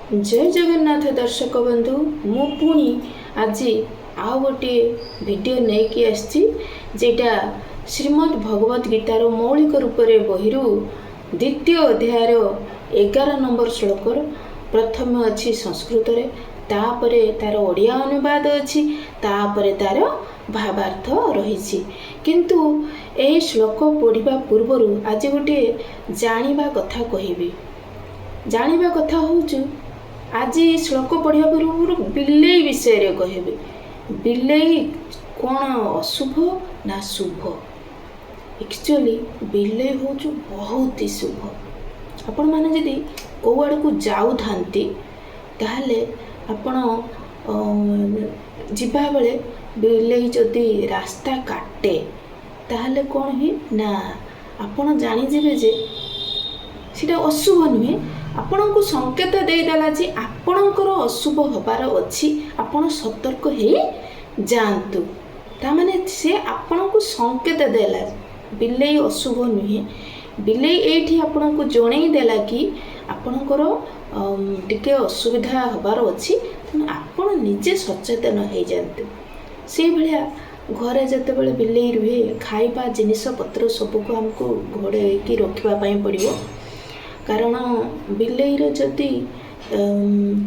ଜୟ ଜଗନ୍ନାଥ ଦର୍ଶକ ବନ୍ଧୁ, ମୁଁ ପୁଣି ଆଜି ଆଉ ଗୋଟିଏ ଭିଡ଼ିଓ ନେଇକି ଆସିଛି, ଯେଟା ଶ୍ରୀମଦ୍ ଭଗବତ ଗୀତାର ମୌଳିକ ରୂପରେ ବହିରୁ ଦ୍ୱିତୀୟ ଅଧ୍ୟାୟର 11 ନମ୍ବର ଶ୍ଳୋକର। ପ୍ରଥମେ ଅଛି ସଂସ୍କୃତରେ, ତାପରେ ତାର ଓଡ଼ିଆ ଅନୁବାଦ ଅଛି, ତାପରେ ତାର ଭାବାର୍ଥ ରହିଛି। କିନ୍ତୁ ଏହି ଶ୍ଲୋକ ପଢ଼ିବା ପୂର୍ବରୁ ଆଜି ଗୋଟିଏ ଜାଣିବା କଥା କହିବି। ଜାଣିବା କଥା ହେଉଛି, ଆଜି ଶ୍ଲୋକ ପଢ଼ିବା ପୂର୍ବରୁ ବିଲେଇ ବିଷୟରେ କହିବି। ବିଲେଇ କ'ଣ ଅଶୁଭ ନା ଶୁଭ? ଆକ୍ଚୁଆଲି ବିଲେଇ ହେଉଛି ବହୁତ ହି ଶୁଭ। ଆପଣମାନେ ଯଦି କେଉଁ ଆଡ଼କୁ ଯାଉଥାନ୍ତି, ତାହେଲେ ଆପଣ ଯିବାବେଳେ ବିଲେଇ ଯଦି ରାସ୍ତା କାଟେ, ତାହେଲେ କ'ଣ ହୁଏ ନା ଆପଣ ଜାଣିଯିବେ ଯେ ସେଇଟା ଅଶୁଭ ନୁହେଁ, ଆପଣଙ୍କୁ ସଂକେତ ଦେଇଦେଲା ଯେ ଆପଣଙ୍କର ଅଶୁଭ ହେବାର ଅଛି, ଆପଣ ସତର୍କ ହେଇ ଯାଆନ୍ତୁ। ତାମାନେ ସେ ଆପଣଙ୍କୁ ସଂକେତ ଦେଲା। ବିଲେଇ ଅଶୁଭ ନୁହେଁ। ବିଲେଇ ଏଇଠି ଆପଣଙ୍କୁ ଜଣେଇ ଦେଲା କି ଆପଣଙ୍କର ଟିକେ ଅସୁବିଧା ହେବାର ଅଛି, ତେଣୁ ଆପଣ ନିଜେ ସଚେତନ ହେଇଯାଆନ୍ତୁ। ସେଇଭଳିଆ ଘରେ ଯେତେବେଳେ ବିଲେଇ ରୁହେ, ଖାଇବା ଜିନିଷପତ୍ର ସବୁକୁ ଆମକୁ ଘୋଡ଼େଇକି ରଖିବା ପାଇଁ ପଡ଼ିବ। କାରଣ ବିଲେଇର ଯଦି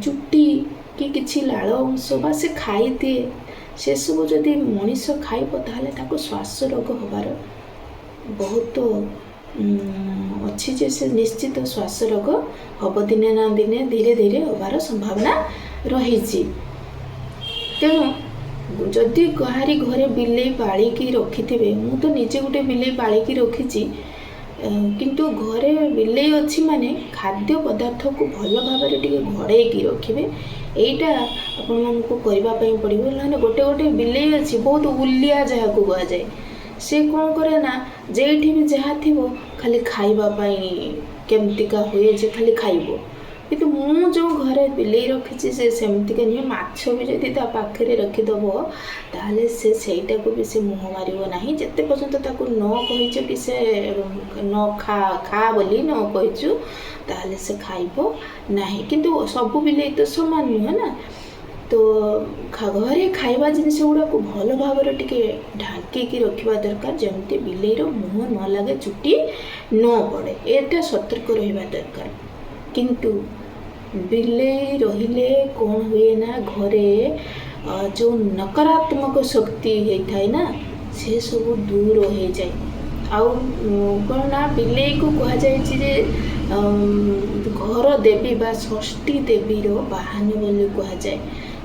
ଚୁଟି କି କିଛି ଲାଳ ଅଂଶ ବା ସେ ଖାଇଦିଏ, ସେସବୁ ଯଦି ମଣିଷ ଖାଇବ, ତାହେଲେ ତାକୁ ଶ୍ୱାସ ରୋଗ ହେବାର ବହୁତ ଅଛି ଯେ ସେ ନିଶ୍ଚିତ ଶ୍ୱାସ ରୋଗ ହେବ, ଦିନେ ନା ଦିନେ ଧୀରେ ଧୀରେ ହେବାର ସମ୍ଭାବନା ରହିଛି। ତେଣୁ ଯଦି କାହାରି ଘରେ ବିଲେଇ ପାଳିକି ରଖିଥିବେ, ମୁଁ ତ ନିଜେ ଗୋଟେ ବିଲେଇ ପାଳିକି ରଖିଛି, କିନ୍ତୁ ଘରେ ବିଲେଇ ଅଛି ମାନେ ଖାଦ୍ୟ ପଦାର୍ଥକୁ ଭଲ ଭାବରେ ଟିକେ ଘୋଡ଼େଇକି ରଖିବେ। ଏଇଟା ଆପଣମାନଙ୍କୁ କରିବା ପାଇଁ ପଡ଼ିବ। ନହେଲେ ଗୋଟେ ଗୋଟେ ବିଲେଇ ଅଛି ବହୁତ ଉଲିଆ ଯାହାକୁ କୁହାଯାଏ, ସେ କ'ଣ କରେ ନା ଯେଉଁଠି ବି ଯାହା ଥିବ ଖାଲି ଖାଇବା ପାଇଁ କେମିତିକା ହୁଏ ଯେ ଖାଲି ଖାଇବ। କିନ୍ତୁ ମୁଁ ଯେଉଁ ଘରେ ବିଲେଇ ରଖିଛି, ସେ ସେମିତିକା ନୁହେଁ। ମାଛ ବି ଯଦି ତା ପାଖରେ ରଖିଦେବ, ତାହେଲେ ସେ ସେଇଟାକୁ ବି ସେ ମୁହଁ ମାରିବ ନାହିଁ। ଯେତେ ପର୍ଯ୍ୟନ୍ତ ତାକୁ ନ କହିଛ କି ସେ ନ ଖା ଖା ବୋଲି ନ କହିଛୁ, ତାହେଲେ ସେ ଖାଇବ ନାହିଁ। କିନ୍ତୁ ସବୁ ବିଲେଇ ତ ସମାନ ନୁହେଁ ନା। ତ ଘରେ ଖାଇବା ଜିନିଷ ଗୁଡ଼ାକୁ ଭଲ ଭାବରେ ଟିକେ ଢାଙ୍କିକି ରଖିବା ଦରକାର, ଯେମିତି ବିଲେଇର ମୁହଁ ନ ଲାଗେ, ଚୁଟି ନ ପଡ଼େ। ଏଇଟା ସତର୍କ ରହିବା ଦରକାର। କିନ୍ତୁ ବିଲେଇ ରହିଲେ କ'ଣ ହୁଏ ନା ଘରେ ଯେଉଁ ନକାରାତ୍ମକ ଶକ୍ତି ହେଇଥାଏ ନା, ସେସବୁ ଦୂର ହେଇଯାଏ। ଆଉ କ'ଣ ନା ବିଲେଇକୁ କୁହାଯାଇଛି ଯେ ଘର ଦେବୀ ବା ଷଷ୍ଠୀ ଦେବୀର ବାହନ ବୋଲି କୁହାଯାଏ।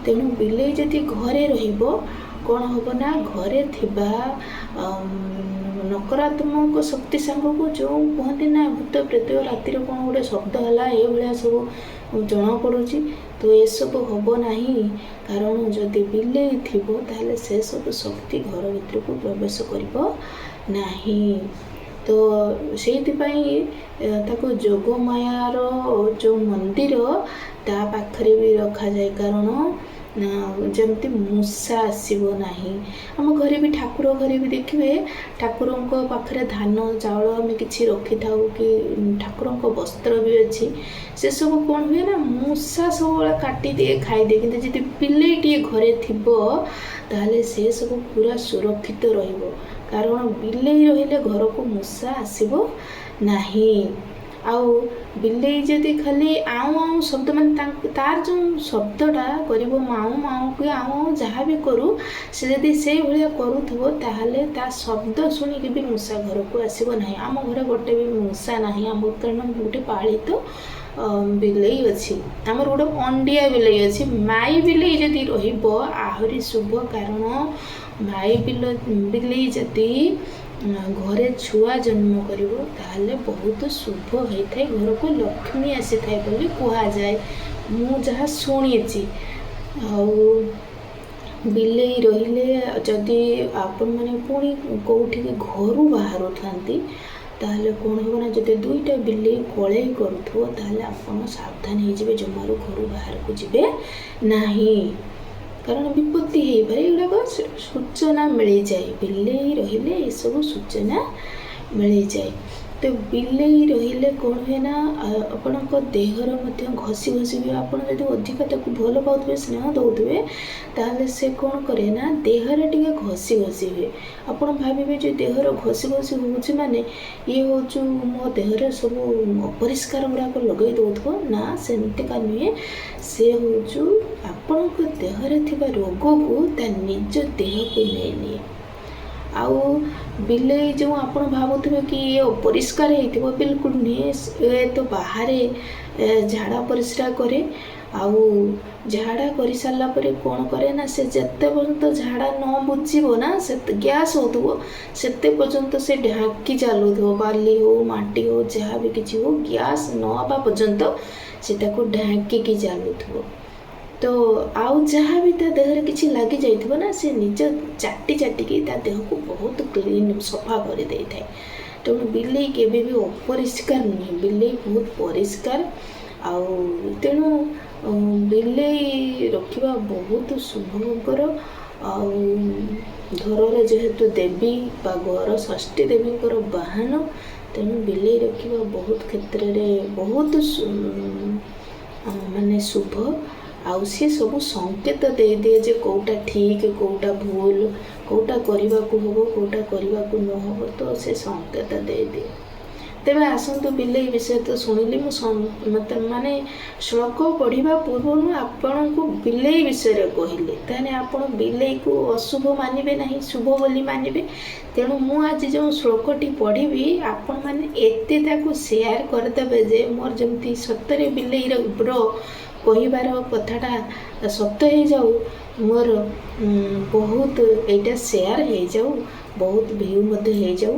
ତେଣୁ ବିଲେଇ ଯଦି ଘରେ ରହିବ, କ'ଣ ହେବ ନା ଘରେ ଥିବା ନକାରାତ୍ମକ ଶକ୍ତି ସାଙ୍ଗକୁ ଯେଉଁ କୁହନ୍ତି ନା ଭୂତ ପ୍ରେତ, ରାତିରେ କ'ଣ ଗୋଟେ ଶବ୍ଦ ହେଲା, ଏଇଭଳିଆ ସବୁ ଜଣାପଡ଼ୁଛି, ତ ଏସବୁ ହେବ ନାହିଁ। କାରଣ ଯଦି ବିଲେଇ ଥିବ, ତାହେଲେ ସେସବୁ ଶକ୍ତି ଘର ଭିତରକୁ ପ୍ରବେଶ କରିବ ନାହିଁ। ତ ସେଇଥିପାଇଁ ତାକୁ ଯୋଗମାୟାର ଯେଉଁ ମନ୍ଦିର, ତା ପାଖରେ ବି ରଖାଯାଏ, କାରଣ ଯେମିତି ମୂଷା ଆସିବ ନାହିଁ। ଆମ ଘରେ ବି, ଠାକୁର ଘରେ ବି ଦେଖିବେ, ଠାକୁରଙ୍କ ପାଖରେ ଧାନ ଚାଉଳ ଆମେ କିଛି ରଖିଥାଉ କି ଠାକୁରଙ୍କ ବସ୍ତ୍ର ବି ଅଛି, ସେସବୁ କ'ଣ ହୁଏ ନା ମୂଷା ସବୁବେଳେ କାଟିଦିଏ, ଖାଇଦିଏ। କିନ୍ତୁ ଯଦି ବିଲେଇଟିଏ ଘରେ ଥିବ, ତାହେଲେ ସେସବୁ ପୁରା ସୁରକ୍ଷିତ ରହିବ, କାରଣ ବିଲେଇ ରହିଲେ ଘରକୁ ମୂଷା ଆସିବ ନାହିଁ। ଆଉ ବିଲେଇ ଯଦି ଖାଲି ଆଉଁ ଆଉଁ ଶବ୍ଦ, ମାନେ ତାଙ୍କ ତାର ଯେଉଁ ଶବ୍ଦଟା କରିବ, ମାଉଁ ମାଉଁ କି ଆଉଁ ଆଉଁ ଯାହା ବି କରୁ, ସେ ଯଦି ସେଇଭଳିଆ କରୁଥିବ, ତାହେଲେ ତା ଶବ୍ଦ ଶୁଣିକି ବି ମୂଷା ଘରକୁ ଆସିବ ନାହିଁ। ଆମ ଘରେ ଗୋଟେ ବି ମୂଷା ନାହିଁ ଆମ, କାରଣ ଗୋଟେ ପାଳିତ ବିଲେଇ ଅଛି ଆମର, ଗୋଟେ ଅଣ୍ଡିଆ ବିଲେଇ ଅଛି। ମାଇ ବିଲେଇ ଯଦି ରହିବ ଆହୁରି ଶୁଭ, କାରଣ ମାଇ ବିଲେଇ ଯଦି ଘରେ ଛୁଆ ଜନ୍ମ କରିବ, ତାହେଲେ ବହୁତ ଶୁଭ ହେଇଥାଏ, ଘରକୁ ଲକ୍ଷ୍ମୀ ଆସିଥାଏ ବୋଲି କୁହାଯାଏ, ମୁଁ ଯାହା ଶୁଣିଛି। ଆଉ ବିଲେଇ ରହିଲେ ଯଦି ଆପଣମାନେ ପୁଣି କେଉଁଠିକି ଘରୁ ବାହାରୁଥାନ୍ତି, ତାହେଲେ କ'ଣ ହେବ ନା ଯଦି ଦୁଇଟା ବିଲେଇ କଳେଇ କରୁଥିବ, ତାହେଲେ ଆପଣ ସାବଧାନ ହେଇଯିବେ, ଜମାରୁ ଘରୁ ବାହାରକୁ ଯିବେ ନାହିଁ, କାରଣ ବିପତ୍ତି ହେଇପାରେ। ଏଗୁଡ଼ାକ ସୂଚନା ମିଳିଯାଏ। ବିଲେଇ ରହିଲେ ଏସବୁ ସୂଚନା ମିଳିଯାଏ। ତ ବିଲେଇ ରହିଲେ କ'ଣ ହୁଏ ନା, ଆପଣଙ୍କ ଦେହର ମଧ୍ୟ ଘଷି ଘଷି ହୁଏ। ଆପଣ ଯଦି ଅଧିକ ତାକୁ ଭଲ ପାଉଥିବେ, ସ୍ନେହ ଦେଉଥିବେ, ତାହେଲେ ସେ କ'ଣ କରେ ନା ଦେହରେ ଟିକେ ଘଷି ଘଷି ହୁଏ। ଆପଣ ଭାବିବେ ଯେ ଦେହର ଘଷି ଘଷି ହେଉଛି ମାନେ ଇଏ ହେଉଛି ମୋ ଦେହରେ ସବୁ ଅପରିଷ୍କାର ଗୁଡ଼ାକ ଲଗାଇ ଦେଉଥିବ। ନା, ସେମିତିକା ନୁହେଁ। ସେ ହେଉଛି ଆପଣଙ୍କ ଦେହରେ ଥିବା ରୋଗକୁ ତା ନିଜ ଦେହକୁ ନେଇନିଏ। ଆଉ ବିଲେଇ ଯେଉଁ ଆପଣ ଭାବୁଥିବେ କି ଇଏ ଅପରିଷ୍କାର ହେଇଥିବ, ବିଲକୁଲ ନୁହେଁ। ଏ ତ ବାହାରେ ଝାଡ଼ା ପରିସ୍ରା କରେ, ଆଉ ଝାଡ଼ା କରିସାରିଲା ପରେ କ'ଣ କରେ ନା, ସେ ଯେତେ ପର୍ଯ୍ୟନ୍ତ ଝାଡ଼ା ନ ବୁଝିବ ନା, ସେ ଗ୍ୟାସ୍ ହେଉଥିବ, ସେତେ ପର୍ଯ୍ୟନ୍ତ ସେ ଢାଙ୍କି ଚାଲୁଥିବ। ବାଲି ହଉ, ମାଟି ହଉ, ଯାହା ବି କିଛି ହଉ, ଗ୍ୟାସ୍ ନ ହେବା ପର୍ଯ୍ୟନ୍ତ ସେ ତାକୁ ଢାଙ୍କିକି ଚାଲୁଥିବ। ତ ଆଉ ଯାହା ବି ତା ଦେହରେ କିଛି ଲାଗିଯାଇଥିବ ନା, ସେ ନିଜ ଚାଟି ଚାଟିକି ତା ଦେହକୁ ବହୁତ କ୍ଲିନ୍ ସଫା କରିଦେଇଥାଏ। ତେଣୁ ବିଲେଇ କେବେ ବି ଅପରିଷ୍କାର ନୁହେଁ, ବିଲେଇ ବହୁତ ପରିଷ୍କାର। ଆଉ ତେଣୁ ବିଲେଇ ରଖିବା ବହୁତ ଶୁଭଙ୍କର। ଆଉ ଘରର ଯେହେତୁ ଦେବୀ ବା ଘର ଷଷ୍ଠୀ ଦେବୀଙ୍କର ବାହନ, ତେଣୁ ବିଲେଇ ରଖିବା ବହୁତ କ୍ଷେତ୍ରରେ ବହୁତ ମାନେ ଶୁଭ। ଆଉ ସିଏ ସବୁ ସଂକେତ ଦେଇଦିଏ ଯେ କେଉଁଟା ଠିକ୍, କେଉଁଟା ଭୁଲ, କେଉଁଟା କରିବାକୁ ହେବ, କେଉଁଟା କରିବାକୁ ନ ହେବ, ତ ସେ ସଂକେତ ଦେଇଦିଏ। ତେବେ ଆସନ୍ତୁ, ବିଲେଇ ବିଷୟରେ ତ ଶୁଣିଲି ମୁଁ, ମାନେ ଶ୍ଲୋକ ପଢ଼ିବା ପୂର୍ବରୁ ଆପଣଙ୍କୁ ବିଲେଇ ବିଷୟରେ କହିଲି, ତାହେଲେ ଆପଣ ବିଲେଇକୁ ଅଶୁଭ ମାନିବେ ନାହିଁ, ଶୁଭ ବୋଲି ମାନିବେ। ତେଣୁ ମୁଁ ଆଜି ଯେଉଁ ଶ୍ଲୋକଟି ପଢ଼ିବି, ଆପଣମାନେ ଏତେ ତାକୁ ସେୟାର କରିଦେବେ ଯେ ମୋର ଯେମିତି ସତରେ ବିଲେଇର କହିବାର କଥାଟା ସତ ହେଇଯାଉ, ମୋର ବହୁତ ଏଇଟା ସେୟାର ହେଇଯାଉ, ବହୁତ ଭିଉ ମଧ୍ୟ ହେଇଯାଉ।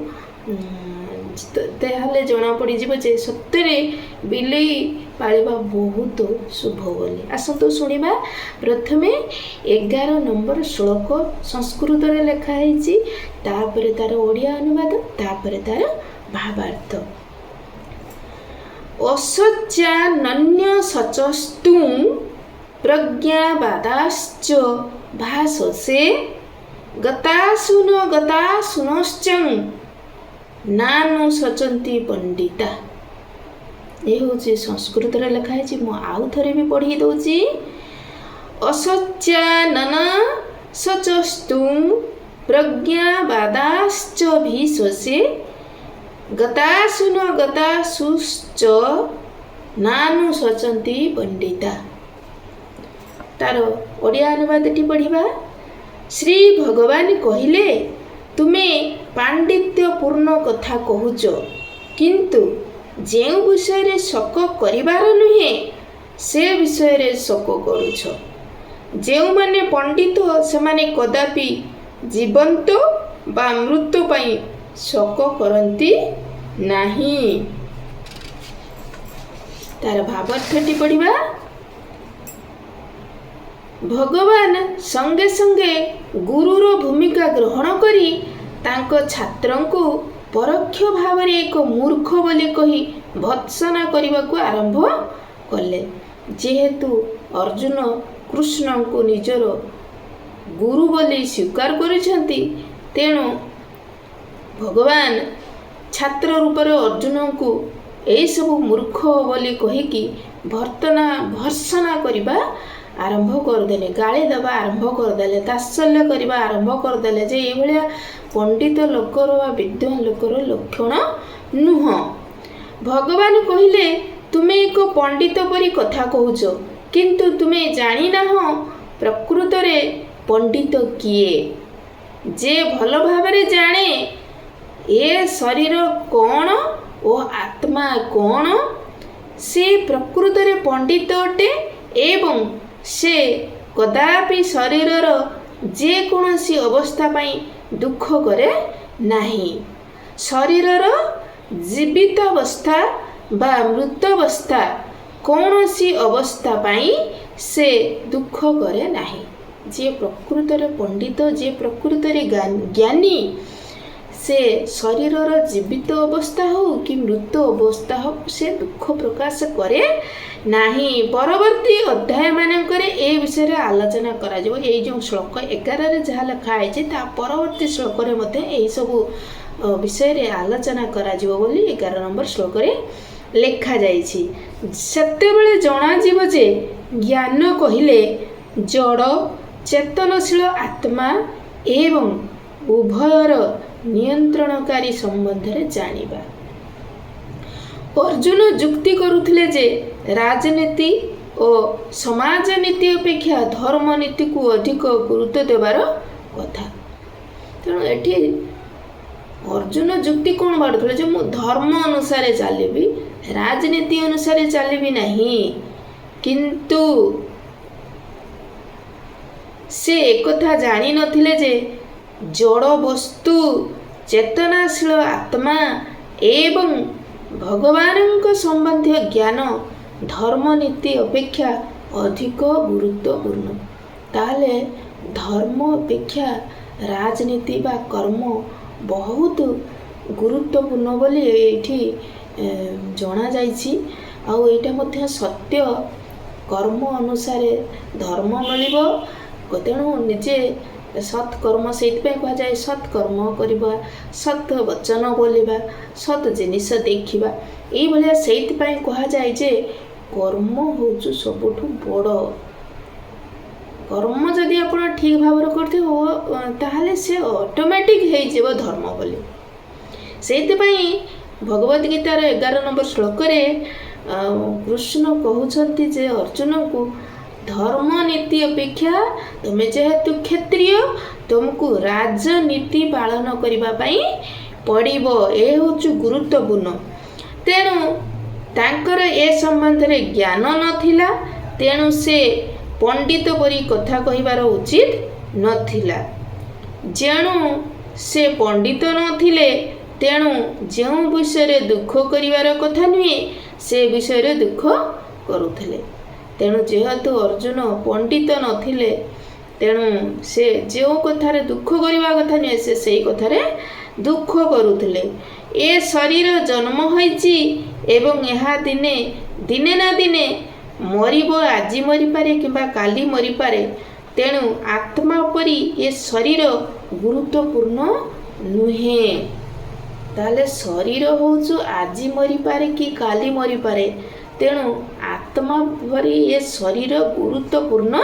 ତାହେଲେ ଜଣାପଡ଼ିଯିବ ଯେ ସତରେ ବିଲେଇ ପାଳିବା ବହୁତ ଶୁଭ ବୋଲି। ଆସନ୍ତୁ ଶୁଣିବା। ପ୍ରଥମେ 11 ନମ୍ବର ଶ୍ଲୋକ ସଂସ୍କୃତରେ ଲେଖା ହେଇଛି, ତାପରେ ତାର ଓଡ଼ିଆ ଅନୁବାଦ, ତାପରେ ତାର ଭାବାର୍ଥ। ଅଶୋଚ୍ୟାନନ୍ୟ ଶୋଚସ୍ତୁ ପ୍ରଜ୍ଞାବାଦାଶ୍ଚ ଭାଷସେ ଗତାସୁନ ଗତାସୁନଶ୍ଚ ନାନୁଶୋଚନ୍ତି ପଣ୍ଡିତା। ଏ ହେଉଛି ସଂସ୍କୃତରେ ଲେଖା ହେଇଛି। ମୁଁ ଆଉ ଥରେ ବି ପଢ଼ି ଦେଉଛି। ଅଶୋଚ୍ୟାନନ ଶୋଚସ୍ତୁ ପ୍ରଜ୍ଞାବାଦାଶ୍ଚ ଭୀଷସେ ଗତାସୁନ ଗତାସୁଶ୍ଚ ନାନୁଶୋଚନ୍ତି ପଣ୍ଡିତା। ତାର ଓଡ଼ିଆ ଅନୁବାଦଟି ପଢ଼ିବା। ଶ୍ରୀ ଭଗବାନ କହିଲେ, ତୁମେ ପାଣ୍ଡିତ୍ୟପୂର୍ଣ୍ଣ କଥା କହୁଛ, କିନ୍ତୁ ଯେଉଁ ବିଷୟରେ ଶୋକ କରିବାର ନୁହେଁ ସେ ବିଷୟରେ ଶୋକ କରୁଛ। ଯେଉଁମାନେ ପଣ୍ଡିତ ସେମାନେ କଦାପି ଜୀବନ୍ତ ବା ମୃତ ପାଇଁ ଶୋକ କରନ୍ତି ନାହିଁ। ତାର ଭାବାର୍ଥଟି ପଢ଼ିବା। ଭଗବାନ ସଙ୍ଗେ ସଙ୍ଗେ ଗୁରୁର ଭୂମିକା ଗ୍ରହଣ କରି ତାଙ୍କ ଛାତ୍ରଙ୍କୁ ପରୋକ୍ଷ ଭାବରେ ଏକ ମୂର୍ଖ ବୋଲି କହି ଭର୍ତ୍ସନା କରିବାକୁ ଆରମ୍ଭ କଲେ। ଯେହେତୁ ଅର୍ଜୁନ କୃଷ୍ଣଙ୍କୁ ନିଜର ଗୁରୁ ବୋଲି ସ୍ୱୀକାର କରିଛନ୍ତି, ତେଣୁ ଭଗବାନ ଛାତ୍ର ରୂପରେ ଅର୍ଜୁନଙ୍କୁ ଏଇସବୁ ମୂର୍ଖ ବୋଲି କହିକି ଭର୍ତ୍ସନା କରିବା ଆରମ୍ଭ କରିଦେଲେ, ଗାଳି ଦେବା ଆରମ୍ଭ କରିଦେଲେ, ତାତ୍ସଲ୍ୟ କରିବା ଆରମ୍ଭ କରିଦେଲେ ଯେ ଏଇଭଳିଆ ପଣ୍ଡିତ ଲୋକର ବା ବିଦ୍ୱାନ ଲୋକର ଲକ୍ଷଣ ନୁହଁ। ଭଗବାନ କହିଲେ, ତୁମେ ଏକ ପଣ୍ଡିତ ପରି କଥା କହୁଛ, କିନ୍ତୁ ତୁମେ ଜାଣିନାହଁ ପ୍ରକୃତରେ ପଣ୍ଡିତ କିଏ। ଯେ ଭଲ ଭାବରେ ଜାଣେ ଏ ଶରୀର କ'ଣ ଓ ଆତ୍ମା କ'ଣ, ସେ ପ୍ରକୃତରେ ପଣ୍ଡିତ ଅଟେ ଏବଂ ସେ କଦାପି ଶରୀରର ଯେକୌଣସି ଅବସ୍ଥା ପାଇଁ ଦୁଃଖ କରେ ନାହିଁ। ଶରୀରର ଜୀବିତାବସ୍ଥା ବା ମୃତାବସ୍ଥା କୌଣସି ଅବସ୍ଥା ପାଇଁ ସେ ଦୁଃଖ କରେ ନାହିଁ। ଯିଏ ପ୍ରକୃତରେ ପଣ୍ଡିତ, ଯିଏ ପ୍ରକୃତରେ ଜ୍ଞାନୀ, ସେ ଶରୀରର ଜୀବିତ ଅବସ୍ଥା ହଉ କି ମୃତ ଅବସ୍ଥା ହଉ, ସେ ଦୁଃଖ ପ୍ରକାଶ କରେ ନାହିଁ। ପରବର୍ତ୍ତୀ ଅଧ୍ୟାୟମାନଙ୍କରେ ଏ ବିଷୟରେ ଆଲୋଚନା କରାଯିବ। ଏଇ ଯେଉଁ ଶ୍ଲୋକ 11ରେ ଯାହା ଲେଖା ହେଇଛି, ତା ପରବର୍ତ୍ତୀ ଶ୍ଲୋକରେ ମଧ୍ୟ ଏହିସବୁ ବିଷୟରେ ଆଲୋଚନା କରାଯିବ ବୋଲି 11 ନମ୍ବର ଶ୍ଲୋକରେ ଲେଖାଯାଇଛି। ସେତେବେଳେ ଜଣାଯିବ ଯେ ଜ୍ଞାନ କହିଲେ ଜଡ଼, ଚେତନଶୀଳ ଆତ୍ମା ଏବଂ ଉଭୟର ନିୟନ୍ତ୍ରଣକାରୀ ସମ୍ବନ୍ଧରେ ଜାଣିବା। ଅର୍ଜୁନ ଯୁକ୍ତି କରୁଥିଲେ ଯେ ରାଜନୀତି ଓ ସମାଜନୀତି ଅପେକ୍ଷା ଧର୍ମନୀତିକୁ ଅଧିକ ଗୁରୁତ୍ୱ ଦେବାର କଥା। ତେଣୁ ଏଠି ଅର୍ଜୁନ ଯୁକ୍ତି କ'ଣ ବାଢ଼ୁଥିଲେ ଯେ ମୁଁ ଧର୍ମ ଅନୁସାରେ ଚାଲିବି, ରାଜନୀତି ଅନୁସାରେ ଚାଲିବି ନାହିଁ। କିନ୍ତୁ ସେ ଏକଥା ଜାଣିନଥିଲେ ଯେ ଜଡ଼ ବସ୍ତୁ, ଚେତନାଶୀଳ ଆତ୍ମା ଏବଂ ଭଗବାନଙ୍କ ସମ୍ବନ୍ଧୀୟ ଜ୍ଞାନ ଧର୍ମନୀତି ଅପେକ୍ଷା ଅଧିକ ଗୁରୁତ୍ୱପୂର୍ଣ୍ଣ। ତାହେଲେ ଧର୍ମ ଅପେକ୍ଷା ରାଜନୀତି ବା କର୍ମ ବହୁତ ଗୁରୁତ୍ୱପୂର୍ଣ୍ଣ ବୋଲି ଏଇଠି ଜଣାଯାଇଛି। ଆଉ ଏଇଟା ମଧ୍ୟ ସତ୍ୟ। କର୍ମ ଅନୁସାରେ ଧର୍ମ ମିଳିବ। ତେଣୁ ନିଜେ ସତ୍କର୍ମ, ସେଇଥିପାଇଁ କୁହାଯାଏ ସତ୍କର୍ମ କରିବା, ସତ୍ ବଚନ ବୋଲିବା, ସତ୍ ଜିନିଷ ଦେଖିବା, ଏଇଭଳିଆ। ସେଇଥିପାଇଁ କୁହାଯାଏ ଯେ କର୍ମ ହେଉଛି ସବୁଠୁ ବଡ଼। କର୍ମ ଯଦି ଆପଣ ଠିକ୍ ଭାବରେ କରୁଥିବେ, ତାହେଲେ ସେ ଅଟୋମେଟିକ୍ ହେଇଯିବ ଧର୍ମ ବୋଲି। ସେଇଥିପାଇଁ ଭଗବତ ଗୀତାର 11 ନମ୍ବର ଶ୍ଲୋକରେ କୃଷ୍ଣ କହୁଛନ୍ତି ଯେ ଅର୍ଜୁନଙ୍କୁ, ଧର୍ମନୀତି ଅପେକ୍ଷା ତୁମେ ଯେହେତୁ କ୍ଷତ୍ରିୟ, ତୁମକୁ ରାଜନୀତି ପାଳନ କରିବା ପାଇଁ ପଡ଼ିବ, ଏ ହେଉଛି ଗୁରୁତ୍ୱପୂର୍ଣ୍ଣ। ତେଣୁ ତାଙ୍କର ଏ ସମ୍ବନ୍ଧରେ ଜ୍ଞାନ ନଥିଲା, ତେଣୁ ସେ ପଣ୍ଡିତ ପରି କଥା କହିବାର ଉଚିତ ନଥିଲା। ଯେଣୁ ସେ ପଣ୍ଡିତ ନଥିଲେ, ତେଣୁ ଯେଉଁ ବିଷୟରେ ଦୁଃଖ କରିବାର କଥା ନୁହେଁ, ସେ ବିଷୟରେ ଦୁଃଖ କରୁଥିଲେ। ତେଣୁ ଯେହେତୁ ଅର୍ଜୁନ ପଣ୍ଡିତ ନଥିଲେ, ତେଣୁ ସେ ଯେଉଁ କଥାରେ ଦୁଃଖ କରିବା କଥା ନୁହେଁ, ସେ ସେଇ କଥାରେ ଦୁଃଖ କରୁଥିଲେ। ଏ ଶରୀର ଜନ୍ମ ହୋଇଛି ଏବଂ ଏହା ଦିନେ ଦିନେ ନା ଦିନେ ମରିବ। ଆଜି ମରିପାରେ କିମ୍ବା କାଲି ମରିପାରେ। ତେଣୁ ଆତ୍ମା ପରି ଏ ଶରୀର ଗୁରୁତ୍ୱପୂର୍ଣ୍ଣ ନୁହେଁ। ତାହେଲେ ଶରୀର ହେଉଛି ଆଜି ମରିପାରେ କି କାଲି ମରିପାରେ, ତେଣୁ ଆତ୍ମା ପରି ଏ ଶରୀର ଗୁରୁତ୍ୱପୂର୍ଣ୍ଣ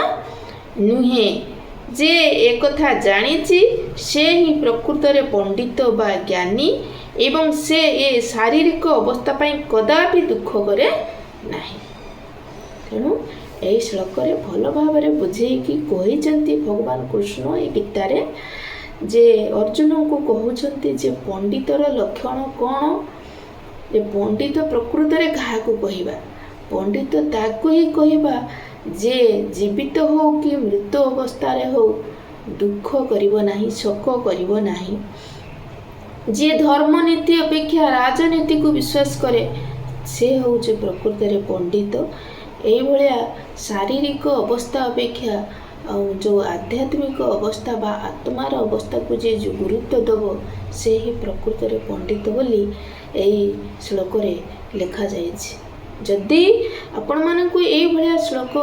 ନୁହେଁ। ଯେ ଏକଥା ଜାଣିଛି, ସେ ହିଁ ପ୍ରକୃତରେ ପଣ୍ଡିତ ବା ଜ୍ଞାନୀ ଏବଂ ସେ ଏ ଶାରୀରିକ ଅବସ୍ଥା ପାଇଁ କଦାପି ଦୁଃଖ କରେ ନାହିଁ। ତେଣୁ ଏହି ଶ୍ଲୋକରେ ଭଲ ଭାବରେ ବୁଝେଇକି କହିଛନ୍ତି ଭଗବାନ କୃଷ୍ଣ ଏ ଗୀତାରେ ଯେ ଅର୍ଜୁନଙ୍କୁ କହୁଛନ୍ତି ଯେ ପଣ୍ଡିତର ଲକ୍ଷଣ କ'ଣ, ଯେ ପଣ୍ଡିତ ପ୍ରକୃତରେ କାହାକୁ କହିବା। ପଣ୍ଡିତ ତାକୁ ହିଁ କହିବା ଯେ ଜୀବିତ ହଉ କି ମୃତ ଅବସ୍ଥାରେ ହଉ, ଦୁଃଖ କରିବ ନାହିଁ, ଶୋକ କରିବ ନାହିଁ। ଯିଏ ଧର୍ମନୀତି ଅପେକ୍ଷା ରାଜନୀତିକୁ ବିଶ୍ୱାସ କରେ, ସେ ହେଉଛି ପ୍ରକୃତରେ ପଣ୍ଡିତ। ଏଇଭଳିଆ ଶାରୀରିକ ଅବସ୍ଥା ଅପେକ୍ଷା ଆଉ ଯେଉଁ ଆଧ୍ୟାତ୍ମିକ ଅବସ୍ଥା ବା ଆତ୍ମାର ଅବସ୍ଥାକୁ ଯିଏ ଯେଉଁ ଗୁରୁତ୍ୱ ଦେବ, ସେ ହିଁ ପ୍ରକୃତରେ ପଣ୍ଡିତ ବୋଲି ଏଇ ଶ୍ଲୋକରେ ଲେଖାଯାଇଛି। ଯଦି ଆପଣମାନଙ୍କୁ ଏଇଭଳିଆ ଶ୍ଲୋକ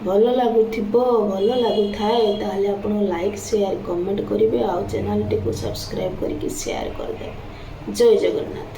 ଭଲ ଲାଗୁଥିବ, ଭଲ ଲାଗୁଥାଏ, ତାହେଲେ ଆପଣ ଲାଇକ୍, ସେୟାର, କମେଣ୍ଟ କରିବେ ଆଉ ଚ୍ୟାନେଲଟିକୁ ସବସ୍କ୍ରାଇବ୍ କରିକି ସେୟାର କରିଦେବେ। ଜୟ ଜଗନ୍ନାଥ।